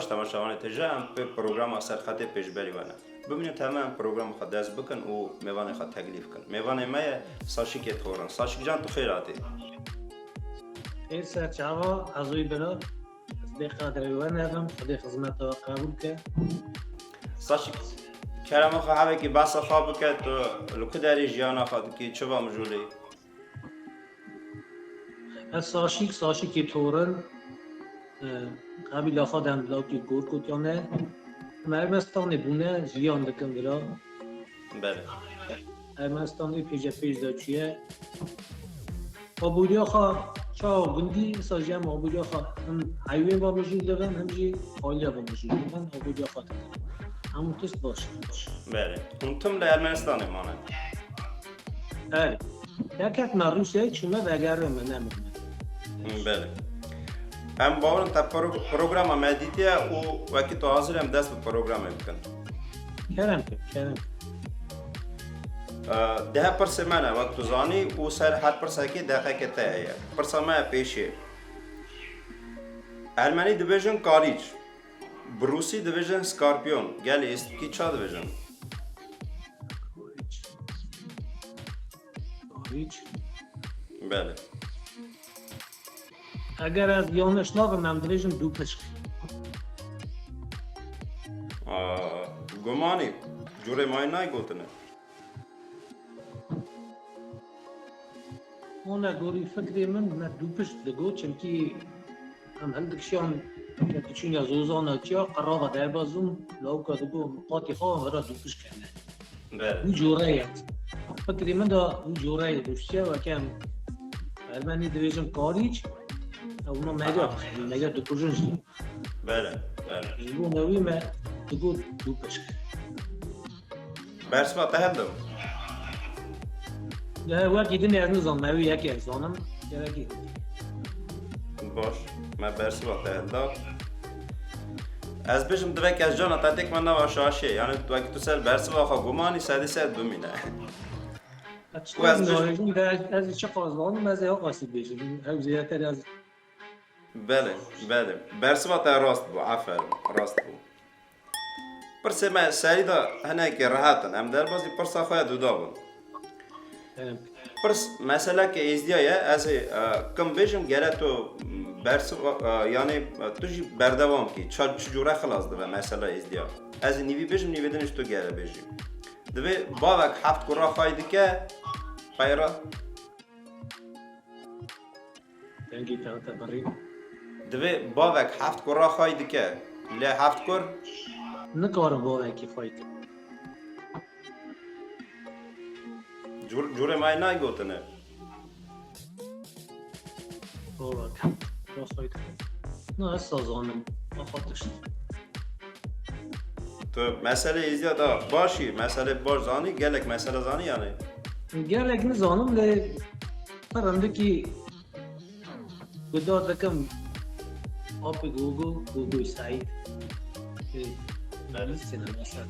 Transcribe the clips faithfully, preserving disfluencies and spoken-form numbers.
Temaşevanê têje em pê programa Serxetê pêşberî we ne. Bimînin, em programa xwe dest bikin û mêvanê xwe teklîf bikin. Mêvanê me ye Saşikê Torin. Saşik can, tu xêr hatî. Xêr ser çava, ez wî bira. Ez bê qadrê we nebim, Xwedê xizmeta we qebûl ke. Saşik, kerema xwe hevekî behsa xwe bike, tu li ku derê jiyana xwe dikî, çi va mijûlê? Ez Saşîk, Saşîkê Torin, e, qebîla xwe dem lawkê Gorkotyan e. Em Ermenistanê bûne, jiyan dikin vira. Belê. Ermenistan ê pêşe pêş de çûye. Aboriya xwe çawa gundî, esa jî em aboriya xwe him heyvên ve mijûl dibin, him jî xaliya ve mijûl dibin, aboriya xwe dikin. Hemû tişt baş e. Belê. Hûn tim li Ermenistanê mane? Erê. Derketime Rûsyayê, çûme vegerime, nemime. Belê. Em bawerin te pro-, programa me dîtiye û wekî tu hazir em dest bi programê bikin. Kerem ke, kerem. Ee, deh pirsê me ne, wek tu zanî, û ser her pirsekê deqeke te heye. Pirsa me ye pêşê. Ermenî dibêjin karîç. Bi rûsî dibêjin skorpîyon. Gelê êstikî ça dibêjin? Karîç. Karîç. Belê. Eger ez yanlış nabim, em dibêjin dûpişk. Aa, gumanî, curê mayî nayê gotine. Hûn e gorî fikrê min, me dûpişk digot, çimkî em hildikişiyan, me diçûn ya zozana çiya, qerava derbazûn, lawika digot, qatî xwe vira dûpişk hene. Belê. Wî cûre ye. Fikrê min de wî cûre ye, rûsçe weke em Ermenî dibêjin karîç, ew na meriya, Aha. Meriya dikujin jî. Belê, belê. Ji bo newî me digot dûpişk. Bersiva te hildim. Ya, wekî din ez nizanim, ew yekê ez zanim. Gerekî. Baş, me bersiva te hilda. Ez bêjim, divek ez cana te têk me nava şaşê. Yani, wekî tu ser bersiva xwe gumanî, sedî ser bimîne. Ez Ku ez çi bêjim? Bêjim, de ez, ez çi qas zanim, ez ê qasî bêjim. Ew zêdetir ez Belê, belê. Bersiva te rast bû, aferin, rast bû. Pirsê me serî de hinekî rehet in. Em derbasî pirsa xwe ya duda bin. Evet. Pirs meseleke êzdiya ye, ez ê, e, kim bêjim, gere tu bersiva, e, yani, e, tu jî berdewam kî. Ça-, çi cûre xilas dibe mesela êzdiya? Ez ê nîvî bêjim, nîvê din jî tu gere bêjî. Divê bavek heft kura xay dike, peyra. Dengê te hate birî. Divê bavek heft kura xay dike. Lê heft kur? Nikare bavekî xay dike. Cûr-, cûrê me nayê gotine. Bavek. Kura xay dike. Na, ez zanim. Axa tişt. Tu meselê êzdiya da başî, meselê baş zanî, gelek mesele zanî yani. Gelek nizanim lê pirindikî guda dikim apê Gogo, Gogoy Seîd. Ê, Belê. Sînema ser.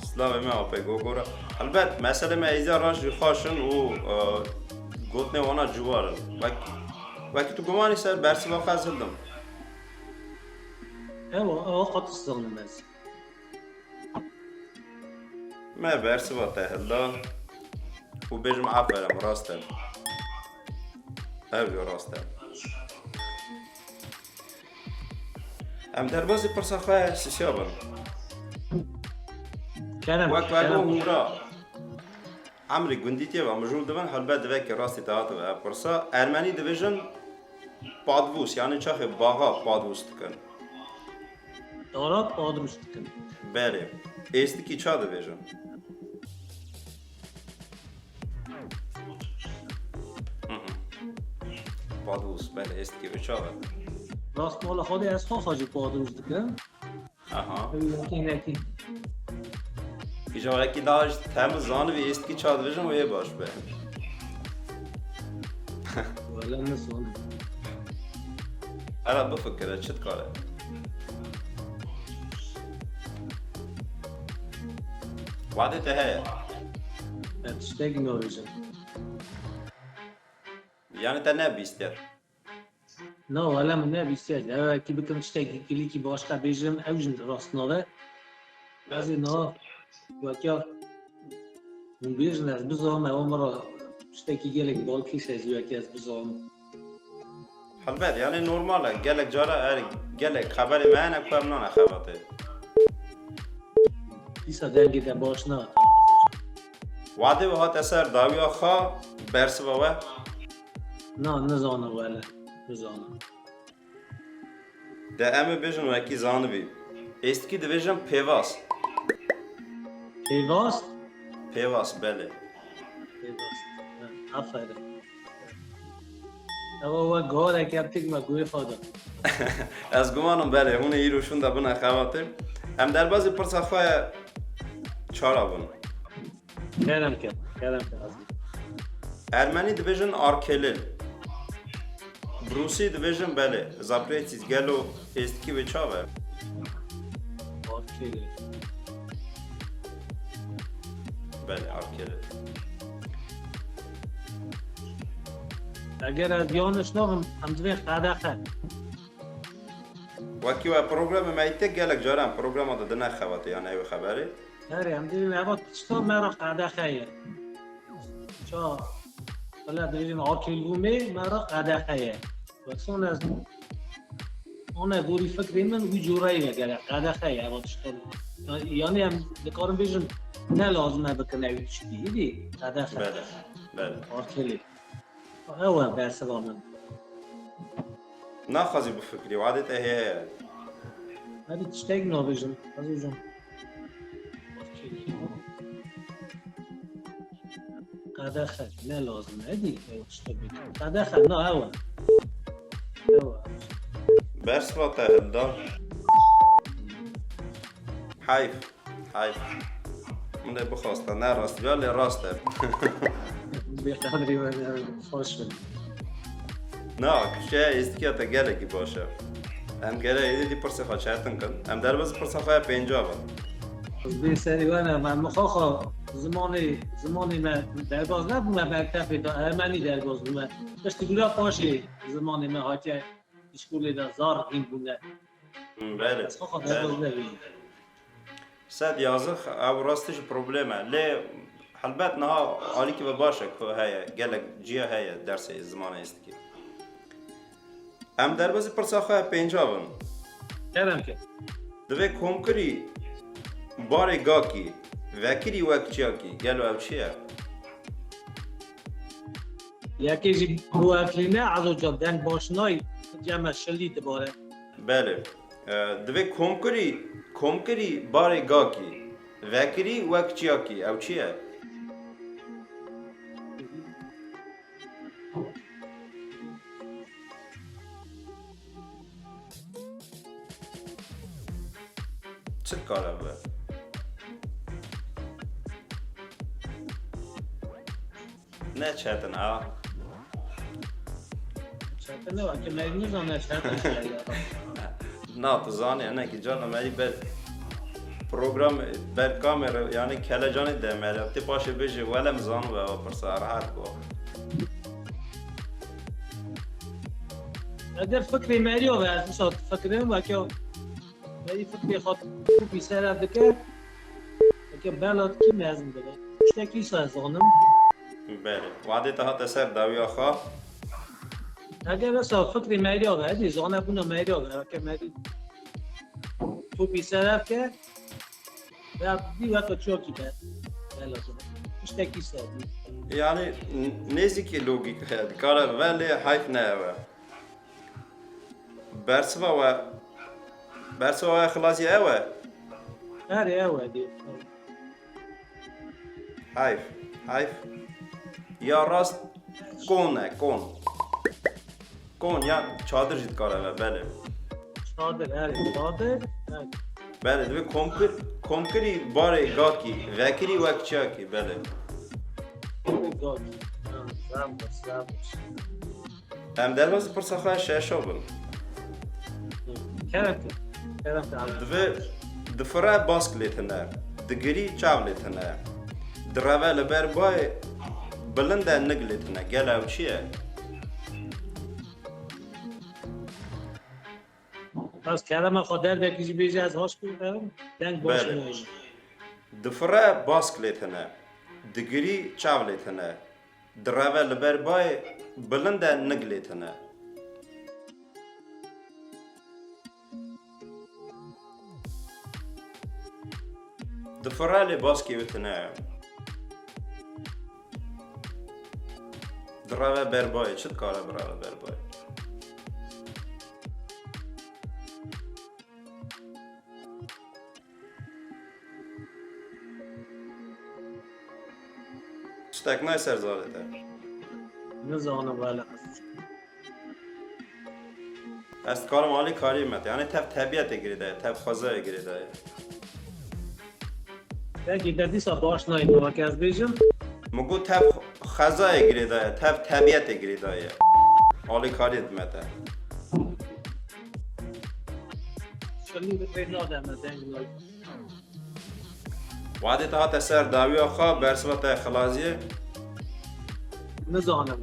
Slavê me apê Gogo re. Helbet meselê me êzdiya rast jî xweş in û, e, gotinê wana ciwar in. Wek, wekî tu gumanî ser bersiva xwe ez hildim. Ewa, ewa qat zanim ez. Me bersiva te hilda û bêjim aferin, rast e. Ev jî rast e. Em derbasî pirsa xwe sisiya bin. Kerem, Wek kerem. Wego hûnra. Emrî gundîtiyê ve mijûl dibin, helbet divekî rastî te hatibe ev pirsa. Ermenî dibêjin padvûs, yani çaxê baxa padvûs dikin. Dara padvûs dikin. Belê. Êstikî ça dibêjin? Hı hı. Padvûs, belê, êstikî wê çax e. Rast mala Xwedê ez xwe xwe jî padvûs dikim. Aha. Hinekî, hinekî. Îja wekî daha ji te min zanibî êstikî ça dibêjin wê yê baş be. Wele nizanim. Hele bifikire, çi dikare? Wadê te heye? Ez tiştekî nabêjim. Yani te nebîstiye? Na, wele min nebîstiye. Ew ekî bikim tiştekî klîkî başqa bêjim, ew jî rast nabe. Ez ê niha weke hûn bêjin ez bizanim, ew min re tiştekî gelek balkêş e, ez weke ez bizanim. Helbet, yani normal e. Gelek cara er, gelek xeberê me hene ku em nane xebatê. Dîsa dengê te baş na. Wadê we hate ser dawiya xwe, bersiva we? Na, nizanim wele. Nizanim. De em ê bêjin wekî zanibî. Êstkî dibêjin pêvas. Pêvas? Pêvas, belê. Pêvas. Ha, aferin. Ewa we guharek yaptık me guhê xwe de. Ez gumanim belê, hûn ê îro şûnde bine xebatê. Em derbazî pirsa xwe çara bûn. Kerem ke, kerem ke azî. Ermenî dibêjin arkelil. Brûsî dibêjin belê. Zaprêtî gelo êstkî wê çav e? Arkelil. Belê, arkelil. Eger ez yanlış nabim, em divê qedexe. Wekî we programê me îte gelek caran programa de dine xebatê, yani ew xeberê. Herê, em dibîn eva tişta me re qedexe ye. Ça, bila dibîn akil bû me, me re qedexe ye. Wek son ez, ona gorî fikrê min wî cûreyî ve gerek, qedexe ye eva tişta. Ya-, yani em dikarin bêjin, ne lazim e bikin ew tiştî, îdî, qedexe. Bele, bele. Akilî. Ew e bersiva min. Naxwazî bifikirî, wadê te heye ye. Hadi tiştek nabêjim, ez hocam. Qedexe, ne lazim e, hadi, ew tiştek bêjim. Qedexe, na, ew e. Ew e. Bersiva te hilda. Heyf. Heyf. Min ê bixwasta, ne rast be, lê rast e. Bê qedrî we ne, xweş be. Na, kişiya êstikiya te gelekî baş e. Em gere êdî dî pirsê xwe çetin kin. Em derbas pirsa xwe ya pênca bin. Ez bê serî we ne, me mixaxa zimanê, zimanê me derbas nebûme, mektebê de Ermenî derbas bûme. Piştî gula paşê zimanê me hatiye îşkolê de zar hîn bûne. Hmm, belê. Ez xwe xwe derbas nebînim. Sed yazix, ew rastî jî problem e. Lê helbet niha alîkî ve baş e ku heye, gelek ciya heye dersê zimanê êstikî. Em derbasî pirsa xwe ya pênca bin. Kerem ke. Divê komkirî barê gakî, vekirî wek çiyakî, gelo ew çi ye? Yekê jî bû eklîne, ez hocam deng baş nayî, cem me şilî dibare. Belê. E, divê komkirî, komkirî barê gakî, vekirî wek çiyakî, ew çi ye? Çi dikare bibe? Ne çetin a. Çetin ne, weke me nizane çetin şey ya. Na, tu zanî, hinekî carna me ber program, ber kamera, yani kelecanê demere. Tê paşê bêjê, wele min zanibû ew pirsa rehet bû. Eger fikrê meriya ve, ez wisa fikirim, weke Berî fikrê xwe topî ser ev dike, weke bela dikî mezin dibe. Tiştekî wisa ez zanim. Belê. Wadê te hate ser dawiya xwe. Eger wisa fikrê meriya ve, hêdî zanebûna meriya ve, weke merî topî ser ev ke, ya dî weke çiyakî be. Bela dibe. Tiştekî ser dî. Yani n-, nêzîkî logîk heye, dikare be, lê heyf ne ew e. Bersiva we, bersiva we xilasî ew e. Erê, ew e dê. Heyf, heyf. Ya rast kon e, kon. Kon ya çadir jî dikare be, belê. Çadir, erê, çadir. Erê. Belê, divê komkir, komkirî barê gakî, vekirî wek çiyakî, belê. Gakî. Ha, zam, zam. Em derbasî pirsa xwe ya şeşo bin. Kerem ke. Kerem ke abi. Divê, difire bask lê tune, digirî çav lê tune. Direve li ber bayê bilind e nig lê tune. Gel ew çi ye? Ez kerema xwe derbekî jî bêje, ez haş bûm. Deng baş Belê. nayê. Difire bask lê tine. Digirî çav lê tine. Direve li ber bayê, bilind e nig lê tine. Difire lê baskê wê tine ye. Direve ber bayê, çi dikare bireve ber bayê? Tiştek nayê ser zarê te. Nizanim wele. Ez dikarim alîkariyê me te. Yanî tev tebiyetê girêdaye, tev xwezayê girêdaye. Belkî te dîsa baş nayî, weke ez bêjim. Min got tev xwezayê girêdaye, tev tebiyetê girêdaye. Alîkariyê dime te. Şirîn bi pê nade me deng nayî. Wadê te hate ser dawiya xwe, bersiva te xilaziyê? Nizanim.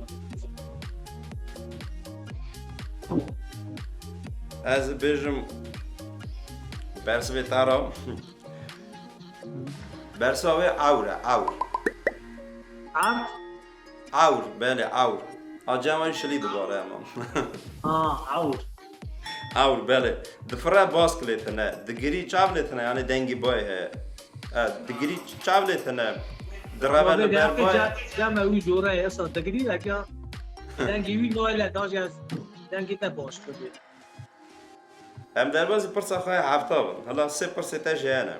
Ez bêjim bersivê te re. Bersiva wê ewr e, ewr. Ewr? Ewr, belê, ewr. A cem wê şilî dibare hema. Ha, ewr. Ewr, belê. Difire bask lê tine, digirî çav lê tine, yanî dengî bayê heye. E, digirî çav lê tine, direve li ber bayê. Cem ew jore ye, esa digirî, eke dengî wî nayê le, dajî ez dengê te baş bibê. Em derbazî pirsa xwe ya hefta bin. Hela sê pirsê te ji hene.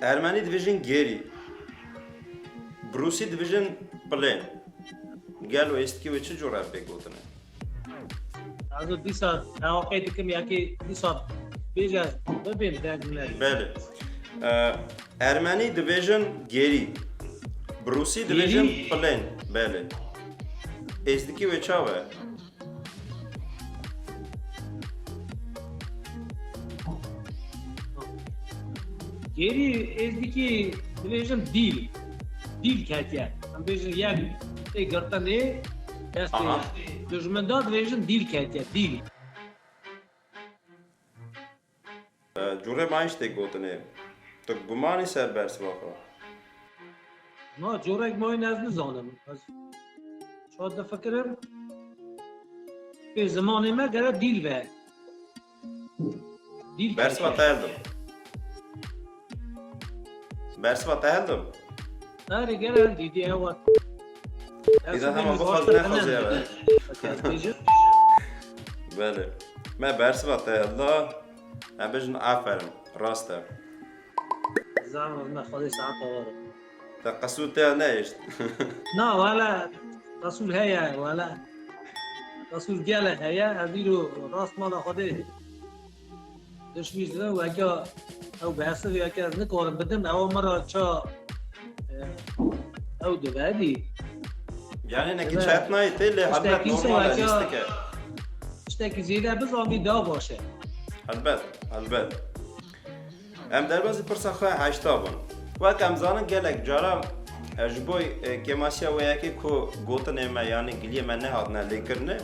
Ermenî dibêjin gêrî. Bi rûsî dibêjin plên. Gelo êstkî wê çi cûre bê gotine? Ez dîsa ewa qey dikim, yekê dîsa bêje bibên deng ne. Belê. E, Ermenî dibêjin gêrî. Bi rûsî dibêjin Gêrî? Plên. Belê. Êstikî wê çav e? Gêrî êzdikî dibêjin dîl. Dîl ketiye. Em bêjin yek tê girtinê destê Aha. Dijmin da, dibêjin dîl ketiye. Dîl. E, curê ma hîç tê gotinê. Tu gumanî ser bersiva xwe? Na, corek mayîn ez nizanim. Ez ça difikirim? Pê zimanê me gere dîl be. Dîl Bersiva ketiye. Te hildim. Bersiva te hildim. Erê, gere hildî, dî ewa. Îda hema bixwaz nexwazê ev e. Belê. Me bersiva te hilda. Em bêjin aferin. Rast e. Zan me Xwedê saeta we re. Te qesûr te ya nehişt. Na, wele qesûr heye, wele. Qesûr gele heye. Ez îro rast mala Xwedê. Dişmî ji weke ew behsê weke ez nikarim bidim. Ew min re ça, e, ew dibe dî. Yani nekî çet nayê tê lê helbet normal e, lîstik e. Tiştekî zêde bizanî daha baş e. Helbet, helbet. Em derbasî pirsa xwe heşta bin. Wek em zanin gelek cara, e, ji bo, e, kêmasiya wê yekê ku gotinê me, yanî giliyê me nehatine lêkirine.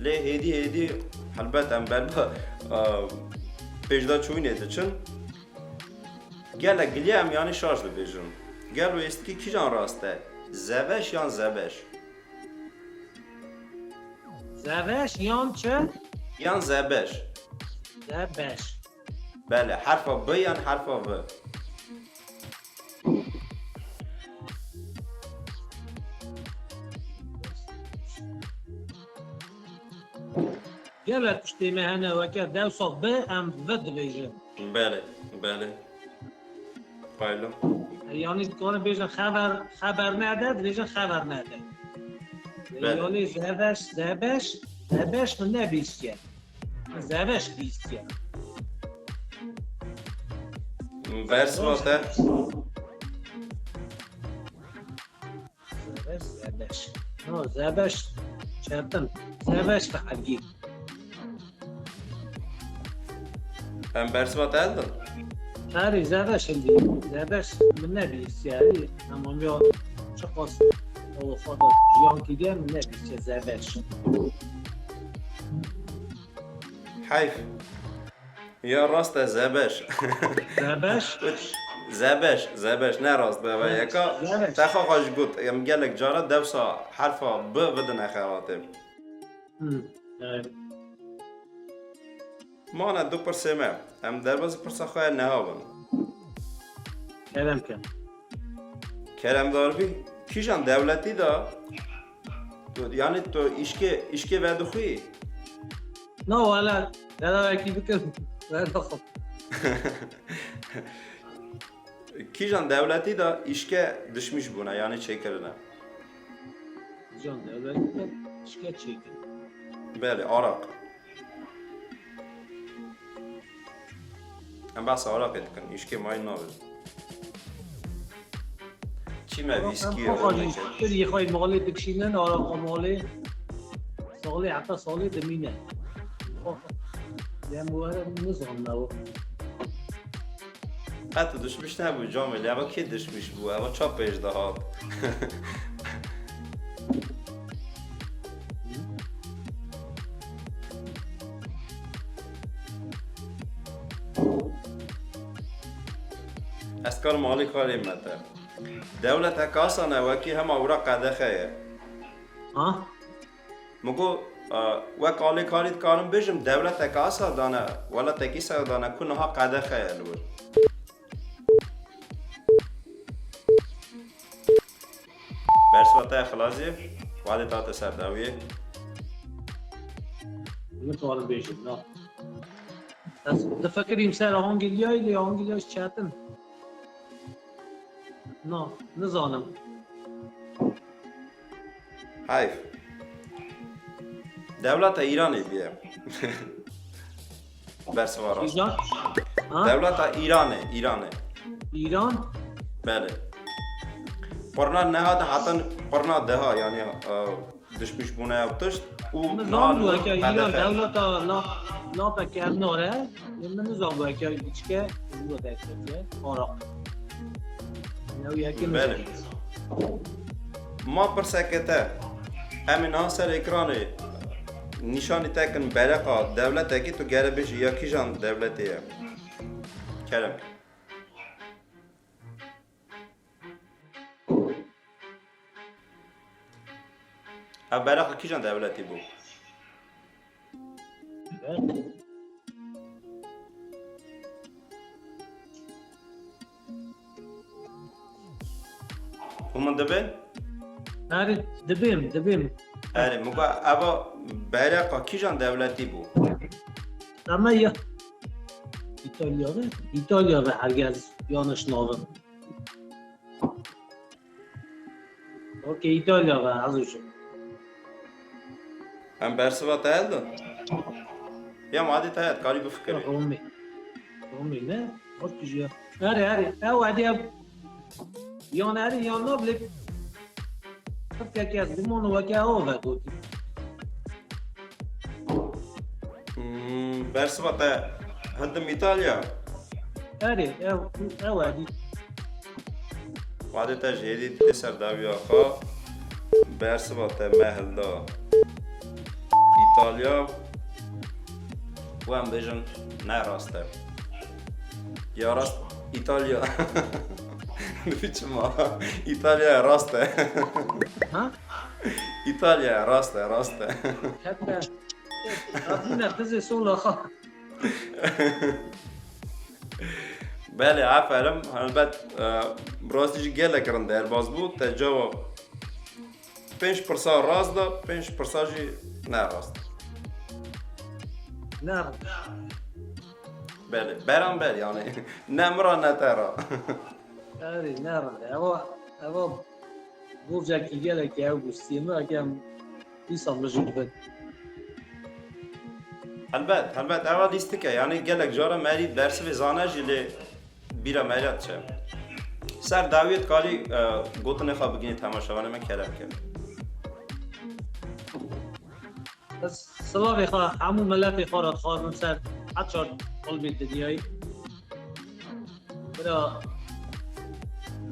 Lê hêdî hêdî helbet em berba, e, pêşda çûyînê diçin. Gelek giliye em yanî şaş dibêjin. Gelo êstikî kîjan rast e? Zeveş yan zebeş? Zeveş yan çi? Yan zebeş. Zebeş. Belê, herfa B yan herfa V? Gelek tiştê me hene weke dewsa B em V dibêjin. Belê, belê. Qaylo. Yanî dikarin bêjin xeber, xeber nede, dibêjin xeber nede. Belê. Yanî zebeş, zebeş, zebeş min nebîstiye. Zebeş bîstiye. Bersiva te? Zebeş, zebeş. No, zebeş çetin. Zebeş fehgî. Em bersiva te hildin? Erê, zebeş hildî. Zebeş min nebîstiye. Tamam ya, çiqas o xwe de jiyan kiriye, min nebîstiye zebeş. Heyf. Ya rast e, zebeş. Zebeş? Zebeş, zebeş, ne rast be, ve yeka. Zebeş. Te xwe xwe jî got, em gelek cara dewsa herfa B bidine xebatê. Hmm, evet. Mane du pirsê me. Em derbasî pirsa xwe ya neha bin. Kerem ke. Kerem darbî. Kîjan dewletî de? Tu, yani tu îşkê, îşkê vedixwî? Na, wala, delavekî bikim. Verda xwe. Kîjan dewletî de îşke dişmîş bûne, yani çêkirine? Kîjan dewletî de îşke çêkirine? Belê, Araq. Em behsa Araqê dikin, îşkê mayî nabe. Çi me vîskî ye, Araq em xwe jî, rûneke. Pirî xwe malê dikişînin, Araqa malê. Salê heta salê dimîne. Dem were nizanne o. Qet dişmiş nebû camê, lê eva kê dişmiş bû? Eva ça pêş de hat? Ez karim alîkarî me te. Dewletek asa ne wekî hema wira qedexe ye. Ha? Min got, e, wek alîkarî dikarim bêjim, dewletek asa dane, welatekî ser dane ku niha qedexe ye li wir. Bersiva te xilazî, wadê tate ser dawiyê. Nikarim bêjim, na. Ez difikirîm ser Angiliyayê, lê Angiliya çetin. Na, nizanim. Heyf. Dewleta Îranê bûye. Bersiva rast. Îran? Ha? Dewleta Îranê, Îranê. Îran? Belê. Qurna neha de hatan qurna deha, yani, e, dişmîşbûne ew tişt û Min niha zanibû li heke Îran qedexe. Dewleta na-, nape kevnar e, min nizanibû heke îçke ji bo derketiye, Araq. Ew yekê min Belê. Zanibû. Ma pirseke te, em ê niha ser ekranê nîşanî te kin bereqa dewletekî, tu gere bêjî ya kîjan dewletê ye? Kerem. Ev bereqa kîjan dewletî bû? Hûn min dibin? Erê, dibêm, dibêm. Erê, min got, eva bereqa kîjan dewletî bû? Ama ya Îtalya ve, Îtalya ve herkes yanlış navin. Okey, Îtalya ve, ez û Em bersiva te hildin? Ya madê te heye, dikarî bifikirî. Romê. Romê ne? Wek ji ya. Erê, erê. Ew hediye yan erê yan na bilê. Tifkekî ez guman û weke ew ve gotî. Hmm, bersiva te hildim Îtalya. Erê, ew, ew edî. Wadê te jêrî tê ser dawiya xwe. Bersiva te me hilda Îtalya. Û em bêjin ne rast e. Ya rast Îtalya. Çima? Îtalya rast e. Ha? Îtalya rast e, rast e. Hep de. Adîne qizê sola xwe. Belê, aferin. Helbet, e, bi rastî jî gelek rind derbaz bû. Te cewab pênc pirsa rast da, pênc pirsa jî ne rast. Ne rast. Belê, beramber yani. Ne min ra ne te ra. Erê, ne rast. Eva, eva Borcekî gelekî ew bû, sî min eke em dîsa mijûl bin. Helbet, helbet, eva lîstik e. Yani gelek cara merî bersivê zane jî lê bîra meriya diçe. Ser dawiyê dikarî, e, gotinê xwe bigihînî temaşevanê me, kerem ke. Ez silavê xwe hemû miletê xwe re dixwazim ser her çar qulbê dinyayê. Bira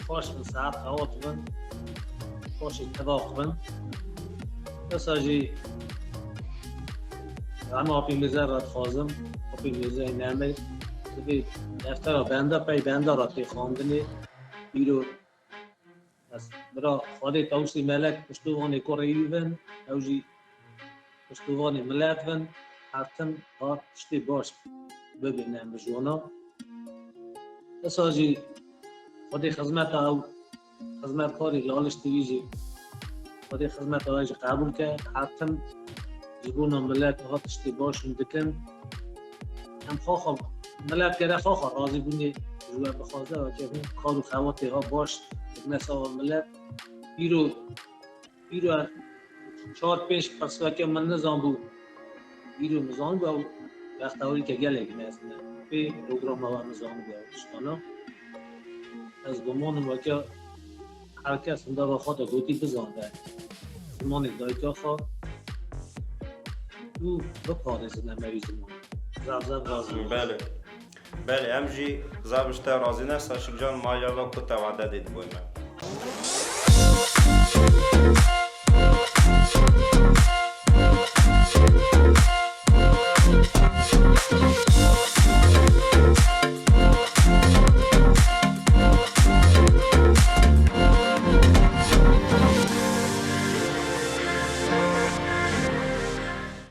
xweş bin, sihet xewat bin, xweşê tevax bin. Wisa jî Em Apî Mîrze re dixwazim, Apî Mîrze Nemir, divê deftera benda pey benda re tê xwendinê. Îro ez bira Xwedê Tewsî Melek piştovanê kurê wî bin, ew jî piştovanê milet bin, her tim ha tiştê baş bibîne em bi ji wana. Esa jî Xwedê xizmeta ew, xizmetkarê Laliş T V jî, Xwedê xizmeta we jî qebûl ke, her tim ji bona milet ha tiştê baş hûn dikin. Em xaxa, milet gere xaxa razîbûnê ji we bixwaze, weke hûn kar û xewatê ha baş dikine sava milet. Îro, îro çar pênc pirseke min nizanbû. Îro min zanibû ew bextewarîke gelek mezin e. Pê programa we min zanibû ew tiştana. Ez gumanim weke her kes hindava xwe de gotî bizanibe zimanê dayika xwe û biparêzin em wî ziman. Zaf zaf razî. Belê. Belê, em jî zaf ji te razî ne, Saşik Can, ma yala ku te wade dê diboyne.